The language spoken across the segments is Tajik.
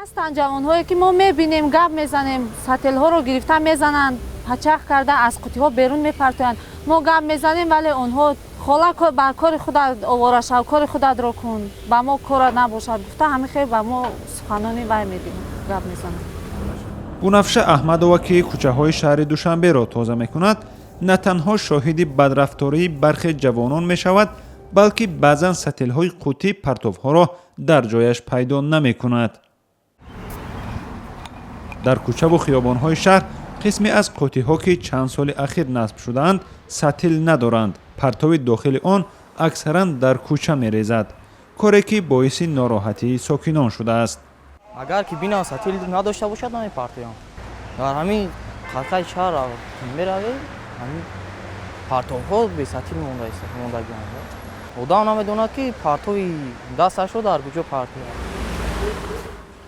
Ҳастанд ҷавонҳое, ки мо мебинем, гап мезанем, сатилҳоро гирифта мезананд, пачақ карда аз қутиҳо берун мепартоянд. Мо гап мезанем, вале онҳо: «Хола, ба кори худат овора шав, кори худатро кун, ба мо кора набошад», гуфта, ҳамин хел ба мо суханони вай медиҳанд, гап мезананд. Бунафша Аҳмадова, ки кӯчаҳои шаҳри Душанберо тоза мекунад, на танҳо шоҳиди бадрафтории бархе ҷавонон мешавад, балки баъзан сатилҳои қуттии партовҳоро дар ҷояш пайдо намекунад. Дар кӯчаву хиёбонҳои шаҳр қисме аз қуттиҳо, ки чанд соли ахир насб шудаанд, сатил надоранд. Партови дохили он аксаран дар кӯча мерезад, коре ки боиси нороҳатии сокинон шудааст. Агар ки бинам, сатил надошта бошад, намепартоям. Дар ҳамин қалқаи шаҳр меравем, ҳамин партовҳо бесатил мондагианд. Одам намедонад, ки партови дасташро дар куҷо партояд.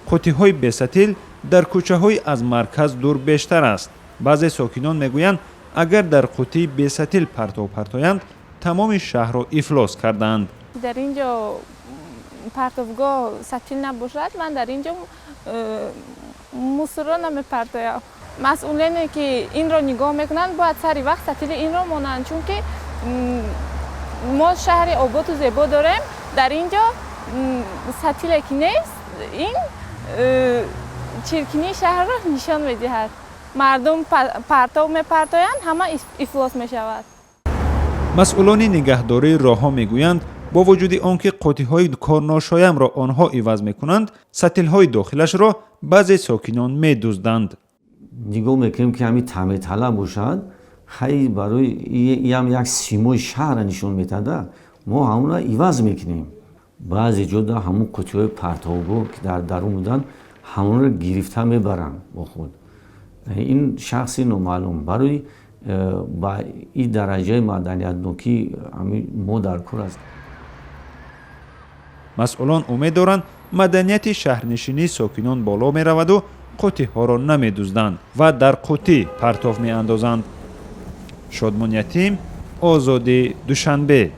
Қуттиҳои бесатил дар кӯчаҳои аз марказ дур бештар аст. Баъзе сокинон мегӯянд, агар дар қуттии бесатил партов партоянд, тамоми шаҳрро ифлос кардаанд. Дар ин ҷо партовгоҳ сатил набошад, ман дар ин ҷо мусорро намепартоям. Масъулине, ки инро нигоҳ мекунанд, бояд сари вақт сатили инро монанд, чунки мо шаҳри оботу зебо дорем. Дар ин ҷо сатиле ки нест, ин чиркинии шаҳрро нишон медиҳад. Мардум партов мепартоянд, ҳама ифлос мешавад. Масъулони нигаҳдории роҳҳо мегӯянд, бо вуҷуди он ки қуттиҳои корношоямро онҳо иваз мекунанд, сатилҳои дохилашро баъзе сокинон медузданд. Нигоҳ мекунем, ки ҳамин таъмирталаб бошад, хай, барои иам як симои шаҳрра нишон метада, мо ҳамонро иваз мекунем. Баъзе ҷода ҳамон қуттиҳои партовгоҳ, ки дар дарун буданд, ҳамонро гирифта мебаранд бо худ. Ин шахси номаълум барои ба ин дараҷаи маданиятнокӣ мо дар кор аст. Масъулон умед доранд, маданияти шаҳрнишинии сокинон боло мераваду қуттиҳоро намедузданд ва дар қуттӣ партов меандозанд. Шодмон Ятим, Озодӣ, Душанбе.